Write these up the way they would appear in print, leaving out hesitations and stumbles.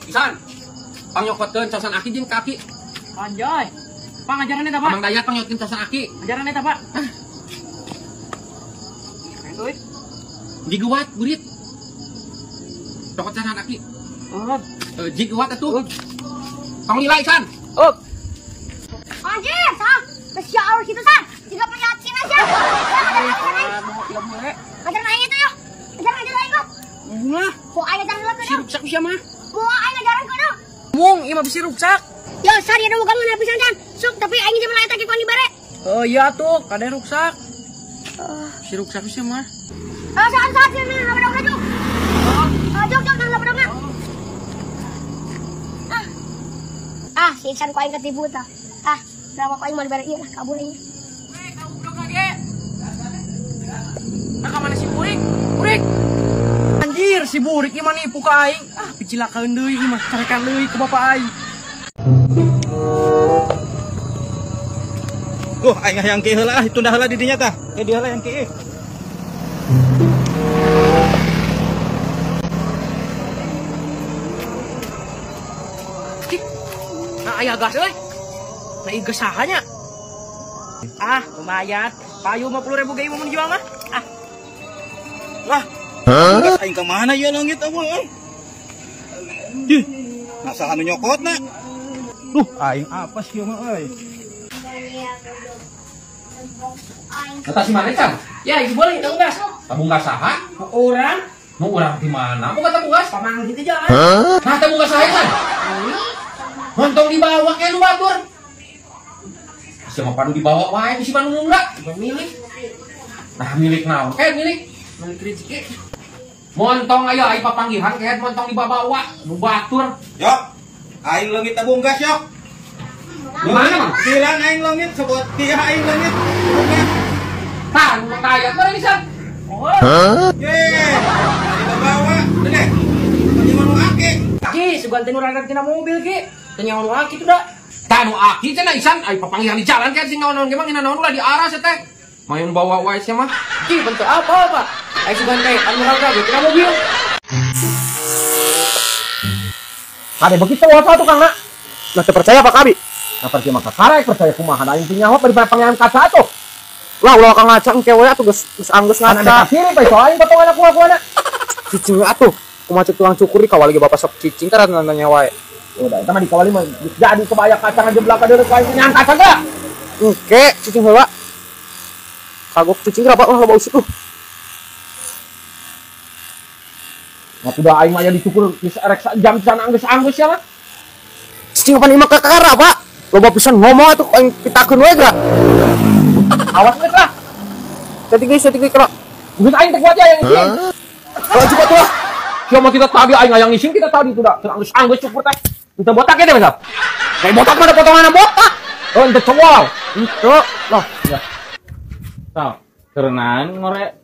Isan, pangyokotkeun casan aki jeung kaki. Anjay. Pangajaran eta, Pak. Mang Dayat pangyokotkeun casan aki. Ajaran eta, Pak. Ah. Euy. Jiguat burit. Cokot casan aki. Oh. Jiguat atuh. Tong lila Isan. Oh. Anjir, sah. Masya Allah gitu, San. Juga penyakin aja. Ajaran aing itu yo. Ajaran aja aing kok. Bunga. Kok aing ajaran heula Si ruksak sia mah. Kok aing ajaran kudu. Mung, ieu mah bisi ruksak. Yo, San, ieu boga mun pisan, San. Suk, tapi aing jeung eta ki dibere. Oh iya tuh, kade ruksak. Si ruksak sia mah. Ah, San, San, sini labedogna juk. Ah, juk, juk, labedogna. Ah. Ah, si Isan ku aing ketipu tah. Ah, berapa ku aing mau dibere ieu lah, kabur aing. Weh, kamu lagi. Nah, ka mana si Burik? Burik. Anjir, si Burik ieu mah nipu ka aing. Ah, picilakaeun deui ieu mah, carekan deui ku bapak aing. Aing hayang kieu heula ah, tunda heula di dinya tah. Ke dieu heula yang kieu. Nah, aya gas euy. Nah, ieu gas saha nya? Ah, lumayan. Payu 50.000 ge mun dijual mah. Ah. Lah. Gas aing ka mana ieu leungit eueuh euy. Dih, nah saha nu nyokotna? Duh, aing apa sih ieu mah euy. Kata si mana, Cang? Ya, ibu boleh tabung gas. Tabung gas saha? Urang. Nu urang di mana? Bukan tabung gas. Pamang gitu jalan. Nah, tabung gas saha, Cang? Montong dibawa ke nu batur. Siapa padu dibawa wae bisi manu nunggak. Bukan milik. Nah, milik naon? Kayak milik. Milik rezeki. Montong aya ai papanggihan kayak montong dibawa nu batur. Yok. Aing leungit tabung gas, yok. Di mana, Mang? Bilang aing leungit sebut dia aing leungit. Tah, nu taya mah ini, San. Oh. Ye, dibawa. Deh. Di mana aki? Ki, sugan teh nu rangkat tina mobil, Ki. Teu nyaho nu aki tuh da. Tah nu aki cenah Isan ai papanggihan di jalan kan sing naon-naon ge mah ngeuna naon ulah di arah sia teh. Main bawa wae sia mah. Ki, bentuk apa, Pak? Ai sugan teh anu rangkat ge tina mobil. Kade begitu wae tukang na. Nah, teu percaya Pak Abi? Nah, percaya mah kakarek percaya kumaha da aing teh nyaho bari pangeran kaca atuh. Lah ulah kang ngaca engke we atuh geus geus anggeus ngaca. Kiri bae soal aing potongan aku akuana. Cicing atuh. Kumaha cek tukang cukur dikawali ge bapak sok cicing tara nanya wae. Udah eta mah dikawali mah jadi kebaya kacang jeblak ka deureuh ku aing nyang kaca geura. Engke cicing heula. Kagok cicing geura Pak lah loba usut tuh. Nah, udah aing mah aya dicukur geus rek jam pisan anggeus-anggeus ya mah. Cicing pan imah kakara Pak. Loba pisan ngomong atuh aing pitakeun we geura. Awas geus lah. Saeutik deui kira. Geus aing teh kuat ya yang isin. Kalau coba tuh lah. Sia mah tidak tadi aing hayang isin kita tadi tuh dah. Anggeus-anggeus cukur teh. Teu botak ya deh Mas. Kayak botak mah ada potongan botak. Oh, ente cowol. Ente lah. Ya. Tau, kerenaan ngore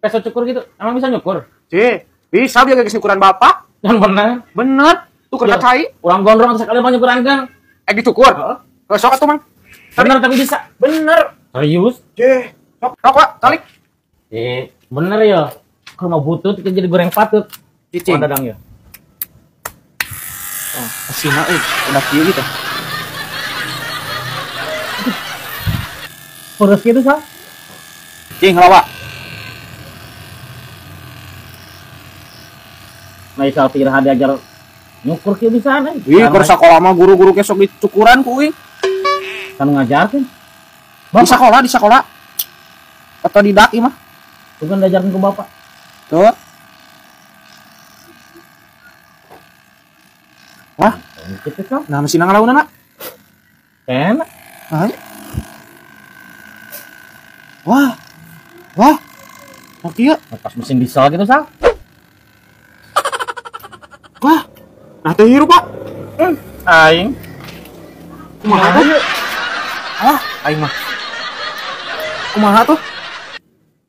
peso cukur gitu. Emang bisa nyukur? Cih, bisa biar geus nyukuran bapak. Yang bener. Bener. Tuh kerja cai. Urang gondrong sekali mah nyukuran kan. Dicukur. Heeh. Sok atuh, Mang. Bener tapi bisa. Bener. Serius? Cih, sok sok Pak, talik. Bener ya. Ke rumah butut jadi goreng patut. Cicing. Dadang ya. Oh, asina euy, udah kieu gitu. Terus gitu, Sal? Cing, lawa. Nah, Isal tirah diajar nyukur kieu bisa nih. Wih, keur sakola mah guru-guru ke sok dicukuran ku euy. Kan ngajarkeun. Di sekolah, di sekolah. Otodidak ieu mah. Tuh kan diajarkeun ku bapak. Tuh. Wah, gitu kan. Nah, mesin ngalaunana. Enak. Nah. Wah. Wah. Oke ya. Pas mesin diesel gitu, Sal. Wah. Nah, teh hirup, Pak. Aing. Kumaha tuh? Ah, aing mah. Kumaha tuh?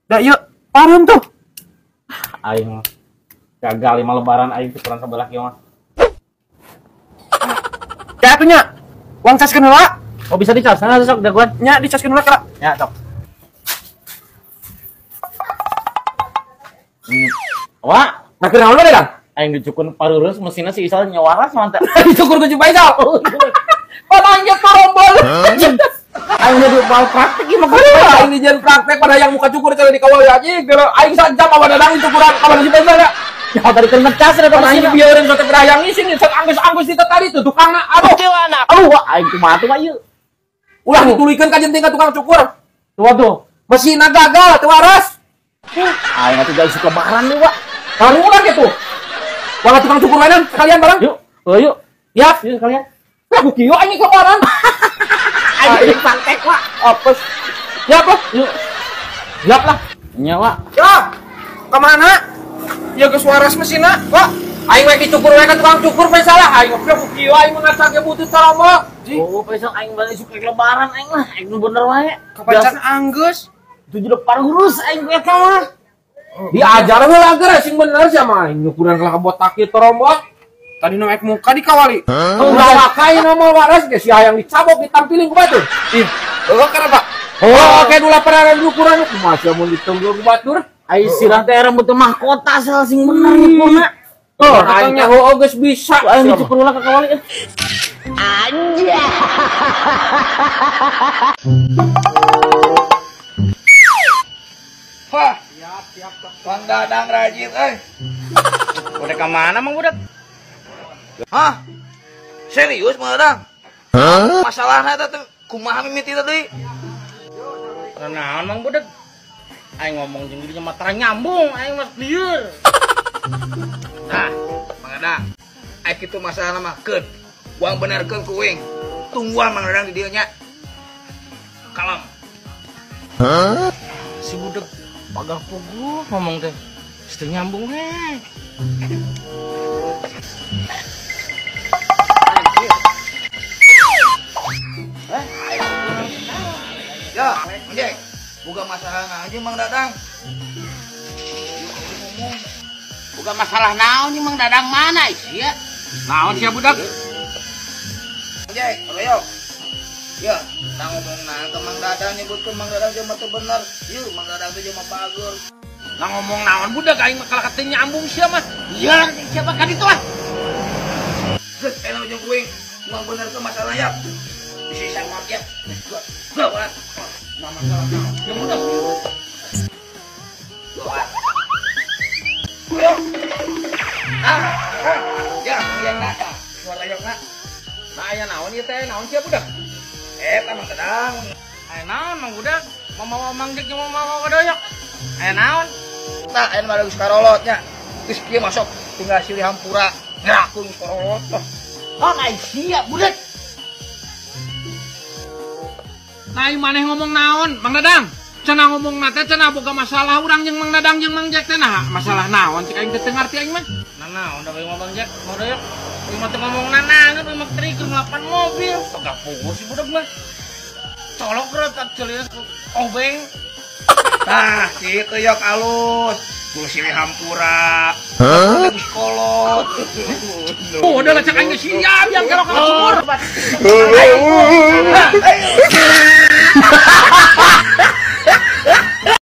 Da ieu pareum tuh. Aing gagal 5 lebaran aing tukeran sebelah kieu mah. Kayak atuh nya. Uang caskeun heula. Oh, bisa dicas. Nah, sok jagoan. Nya dicaskeun heula kira. Ya, sok. Wah. Nah keur naon we Dang? Aing dicukur parurus mesinna si Isal nyawaras mantap. Dicukur ku si Faisal. Panangnya karombol. Aing jadi malpraktek ieu mah. Aing dijieun praktek pada yang muka cukur teh dikawal ya anjing. Aing sajam awan Dadang cukuran kawan si Faisal ya. Ya tadi keur ngecas eta aing bieureun sote berayang isin sok anggus-anggus di tadi tuh tukangna. Aduh. Aduh aing kumaha tuh mah ieu. Ulah ditulikeun ka jenting ka tukang cukur. Tuh tuh. Mesinna gagal teu waras. Aing atuh jadi suka lebaran nih, Wak. Baru ulah kitu. Wah tukang cukur mainan sekalian barang. Yuk, yuk. Ya, yuk sekalian. Aku kieu aing lebaran. Aing praktek, Wak. Apes. Ya apa? Yuk. Siap lah. Nya, Wak. Ya. Kemana? Ya geus waras mesinna, Wak. Aing we dicukur we ka tukang cukur we salah. Aing aku kieu aing mengacak ge butut saromok. Oh, Faisal aing balik suka lebaran aing lah. Aing nu bener wae. Kapacan anggeus. Tujuh depan urus aing we eta mah. Diajar heula geura sing bener sia mah aing nyukuran kalah botak ieu torombot. Tadi nu ek muka dikawali. Ulah wakai ngomong waras ge sia hayang dicabok ditampiling ku batur. Ih, heuh kenapa? Oh, oke dulu pernah nyukuran kumaha sia mun ditunggu ku batur. Ai sirah teh rambut mahkota sal sing bener nyukurna. Oh, aing teh heuh geus bisa. Aing dicukur ulah ka kawali. Anjay. Wah, siap. Bang Dadang rajin euy. Udah ka mana Mang Budak? Hah? Serius Mang Dadang? Masalahna eta teh kumaha mimiti teh deui? Naon Mang Budak? Aing ngomong jeung dirinya mah tara nyambung, aing mah lieur. Nah, Mang Dadang. Aing kitu masalahna mah keun. Uang benerkeun ku uing. Tungguan Mang Dadang di dieu nya. Kalem. Hah? Si Budak pagah puguh ngomong teh. Teu nyambung he. Ya, Ojek. Buka masalah aja Mang Dadang. Ngomong. Buka masalah naon nih Mang Dadang mana sia? Naon sia budak? Ojek, ayo. Ya, tang ngomong nah ke Mang Dadang nyebutkeun Mang Dadang jeung mah teu bener. Yeuh, Mang Dadang teh jeung mah bager. Nah ngomong naon budak aing mah kalah teu nyambung sia mah. Iya, siapa kan itu ah? Geus enak jeung kuing. Mang bener ke masalah ya. Bisa sangat ya. Gawat. Nah masalah naon? Ya budak. Gawat. Ayo. Ah, ya, yang nak. Suara yok nak. Nah aya naon ieu teh? Naon sia budak? Eta Mang Dadang. Aya naon Mang Budak? Mau mawa Mang Jek jeung mau mawa Doyok. Aya naon? Nah, aya mah geus karolot nya. Geus kieu masuk tinggal silih hampura. Ngerakeun geus karolot. Oh, ai sia budak. Nah, maneh ngomong naon, Mang Dadang? Cenah ngomong na teh cenah boga masalah urang jeung Mang Dadang jeung Mang Jek teh nah masalah naon cek aing teh teu ngarti aing mah. Nah, naon da mah Bang Jek, mau Doyok. Ieu mah teu ngomong nanangeun, ieu mah teh keur ngelapan mobil. Pagah puguh si budak mah. Colok retak celis obeng. Tah, kitu yok alus. Kudu silih hampura. Hah? Geus kolot. Oh, udah lah cek aing geus siap yang kelok ka sumur. Ayo.